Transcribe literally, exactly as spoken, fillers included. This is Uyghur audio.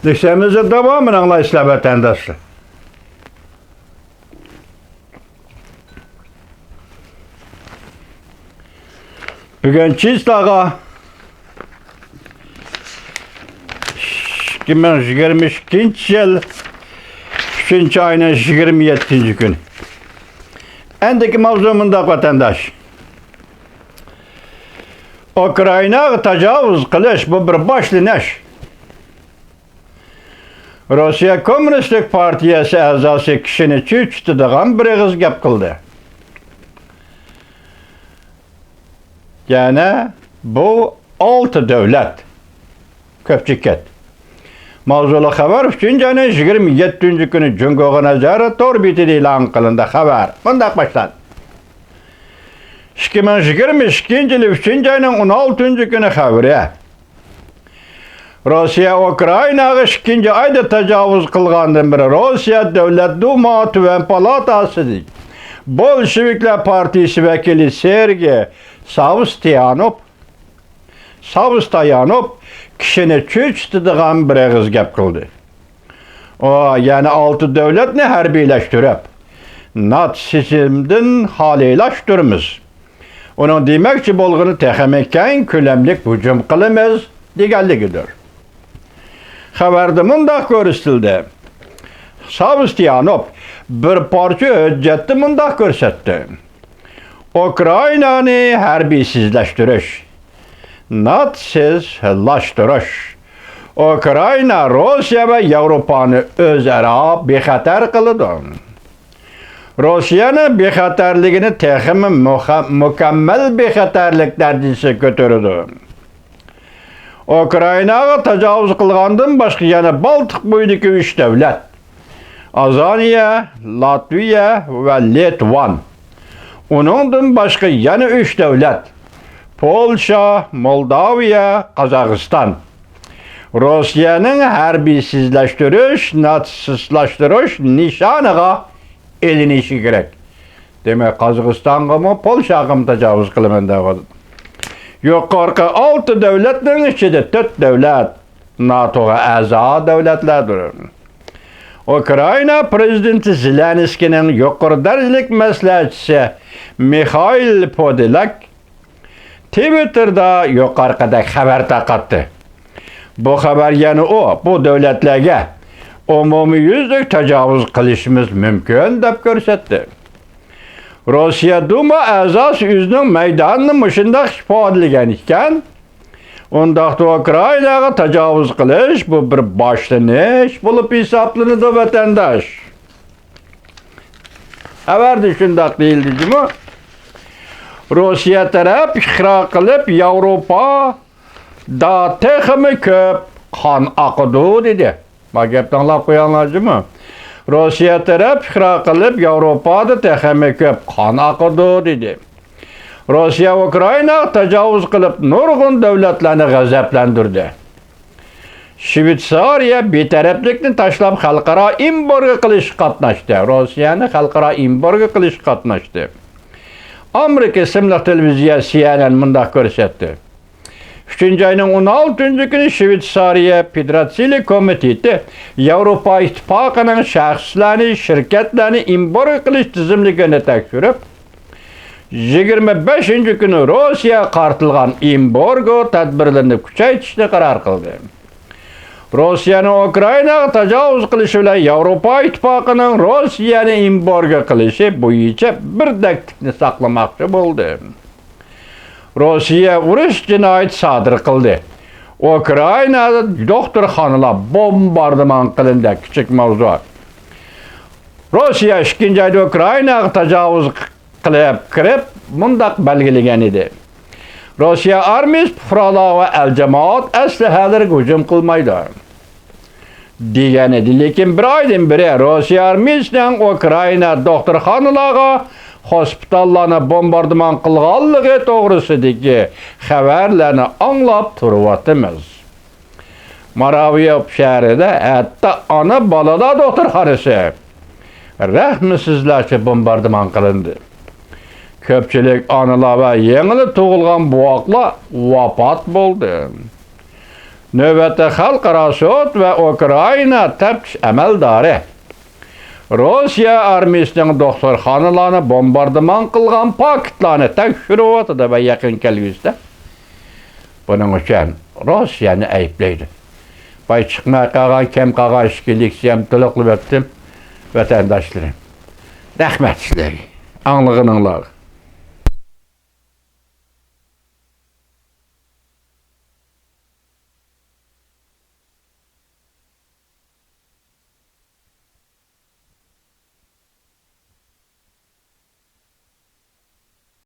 دېسەمىز داۋامىنى ئاڭلايسىلەر، ۋەتەنداشلار. بۈگۈن چىسلاغا ئىككى مىڭ يىگىرمە ئىككىنچى يىل ئۈچىنچى ئاينىڭ يىگىرمە يەتتىنچى كۈنى. ئەندىكى ماۋزۇ مۇنداق، ۋەتەنداش. ئۇكرائىناغا تاجاۋۇز قىلىش، بۇ بىر باشلىنىش. روسىيە كوممۇنىستىك پارتىيەسى ئەزاسى كىشىنى چۆچۈتىدىغان بىر ئېغىز گەپ قىلدى. يەنە بۇ ئالتە دۆلەت كۆپچىكەت. ماۋزۇلۇق خەۋەر ئۈچىنچى ئاينىڭ يىگىرمە يەتتىنچى كۈنى جۇڭگوغا نازارەت تور بېتىدە ئېلان قىلىندى. خەۋەر مۇنداق باشلاندى. ئىككى مىڭ يىگىرمە ئىككىنچى يىلى ئۈچىنچى ئاينىڭ ئون ئالتىنچى كۈنى خەۋىرى. روسىيە ئۇكرائىناغا ئىككىنچى ئايدا تاجاۋۇز قىلغاندىن بېرى روسىيە دۆلەت دۇما تۆۋەن پالاتاسىدىكى بولشېۋىكلار پارتىيىسى ۋەكىلى سېرگېي ساۋستيانوف، ساۋستيانوف كىشىنى چۆچۈتىدىغان بىر ئېغىز گەپ قىلدى. ئۇ يەنە ئالتە دۆلەتنى ھەربىيلەشتۈرۈپ، ناتسىزمدىن خالىيلاشتۇرىمىز. ئۇنىڭ دېمەكچى بولغىنى تېخىمۇ كەڭ كۆلەملىك ھۇجۇم قىلىمىز دېگەنلىكىدۇر. خەۋەردە مۇنداق كۆرسىتىلدى. ساۋستيانوف بىر پارچە ھۆججەتتە مۇنداق كۆرسەتتى. ئۇكرائىنانى ھەربىيسىزلەشتۈرۈش، ناتسىزلاشتۇرۇش. ئۇكرائىنا روسىيە ۋە ياۋروپانى ئۆزئارا بىخەتەر قىلىدۇ. روسىيەنىڭ بىخەتەرلىكىنى تېخىمۇ مۇخە-، مۇكەممەل بىخەتەرلىك دەرىجىسىگە كۆتۈرىدۇ. ئۇكرائىناغا تاجاۋۇز قىلغاندىن باشقا يەنە بالتىق بويىدىكى ئۈچ دۆلەت، ئازانىيە، لاتۋىيە ۋە لىتۋان. ئۇنىڭدىن باشقا يەنە ئۈچ دۆلەت، پولشا، مولداۋىيە، قازاقىستان، روسىيەنىڭ ھەربىيسىزلەشتۈرۈش، ناتسىستلاشتۇرۇش نىشانىغا ئېلىنىشى كېرەك. دېمەك، قازاقىستانغىمۇ، پولشاغىمۇ تاجاۋۇز قىلىمەن دەۋاتىدۇ. يۇقىرىقى ئالتە دۆلەتنىڭ ئىچىدە تۆت دۆلەت ناتوغا ئەزا دۆلەتلەردۇر. ئۇكرائىنا پىرېزىدېنتى زېلېنسكىينىڭ يۇقىرى دەرىجىلىك مەسلىھەتچىسى مىخائىل پودىلەك تىۋىتتېردا يۇقىرىقىدەك خەۋەر تارقاتتى. بۇ خەۋەر يەنە ئۇ، بۇ دۆلەتلەرگە ئومۇميۈزلۈك تاجاۋۇز قىلىشىمىز مۇمكىن دەپ كۆرسەتتى. روسىيە دۇما ئەزاسى ئۆزىنىڭ مەيدانىنى مۇشۇنداق ئىپادىلىگەن ئىكەن، ئۇنداقتا ئۇكرائىناغا تاجاۋۇز قىلىش بۇ بىر باشلىنىش بولۇپ ھېسابلىنىدۇ، ۋەتەنداش. خەۋەردە شۇنداق دېيىلدى جۇمۇ. روسىيە تەرەپ ئىقرار قىلىپ، ياۋروپادا تېخىمۇ كۆپ قان ئاقىدۇ، دېدى. ما گەپنى ئاڭلاپ قويۇڭلار جۇمۇ. روسىيە تەرەپ ئىقرار قىلىپ، ياۋروپادا تېخىمۇ كۆپ قان ئاقىدۇ، دېدى. روسىيە ئۇكرائىناغا تاجاۋۇز قىلىپ، نۇرغۇن دۆلەتلەرنى غەزەپلەندۈردى. شۋېتسارىيە بىتەرەپلىكنى تاشلاپ، خەلقئارا ئېمبارگو قىلىشقا قاتناشتى. روسىيەنى خەلقئارا ئېمبارگو قىلىشقا قاتناشتى. ئامېرىكا ئىسىملىق تېلېۋىزىيە سى ئېن ئېن مۇنداق كۆرسەتتى. ئۈچىنچى ئاينىڭ ئون ئالتىنچى كۈنى شۋېتسارىيە فېدېراتسىيىلىك كومىتېتى ياۋروپا ئىتتىپاقىنىڭ شەخسلەرنى، شىركەتلەرنى ئېمبارگو قىلىش تىزىملىكىنى تەكشۈرۈپ، يىگىرمە بەشىنچى كۈنى روسىيەگە قارىتىلغان ئېمبارگو تەدبىرلىرىنى كۈچەيتىشنى قارار قىلدى. روسىيەنىڭ ئۇكرائىناغا تاجاۋۇز قىلىشى بىلەن ياۋروپا ئىتتىپاقىنىڭ روسىيەنى ئېمبارگو قىلىشى بويىچە بىردەكلىكنى ساقلىماقچى بولدى. روسىيە ئۇرۇش جىنايىتى سادىر قىلدى. ئۇكرائىنادا دوختۇرخانىلار بومباردىمان قىلىندى. كىچىك ماۋزۇ. روسىيە ئىككىنچى ئايدا ئۇكرائىناغا تاجاۋۇز قىلىپ كىرىپ، مۇنداق بەلگىلىگەن ئىدى: روسىيە ئارمىيىسى پۇقرالار ۋە ئەل جامائەت ئەسلىھەلىرىگە ھۇجۇم قىلمايدۇ، دېگەن ئىدى. لېكىن بىر ئايدىن بېرى روسىيە ئارمىيىسىنىڭ ئۇكرائىنا دوختۇرخانىلارغا، خوسپىتاللارنى بومباردىمان قىلغانلىقى توغرىسىدىكى خەۋەرلەرنى ئاڭلاپ تۇرۇۋاتىمىز. ماراۋيوف شەھىرىدە ھەتتا ئانا بالىلار دوختۇرخانىسى رەھىمسىزلەرچە بومباردىمان قىلىندى. كۆپچىلىك ئانىلار ۋە يېڭىلا تۇغۇلغان بوۋاقلار ۋاپات بولدى. نۆۋەتتە خەلقئارا سوت ۋە ئۇكرائىنا تەپتىش ئەمەلدارى روسىيە ئارمىيىسىنىڭ دوختۇرخانىلارنى بومباردىمان قىلغان پاكىتلارنى تەكشۈرۈۋاتىدۇ ۋە يېقىن كەلگۈسىدە بۇنىڭ ئۈچۈن روسىيەنى ئەيىبلەيدۇ. باي چىقماي قالغان، كەم قالغان ئىككى لېكسىيەمنى تولۇقلاپ ئۆتتۈم. ۋەتەنداشلىرىم، رەھمەت سىلەرگە ئاڭلىغىنىڭلارغا.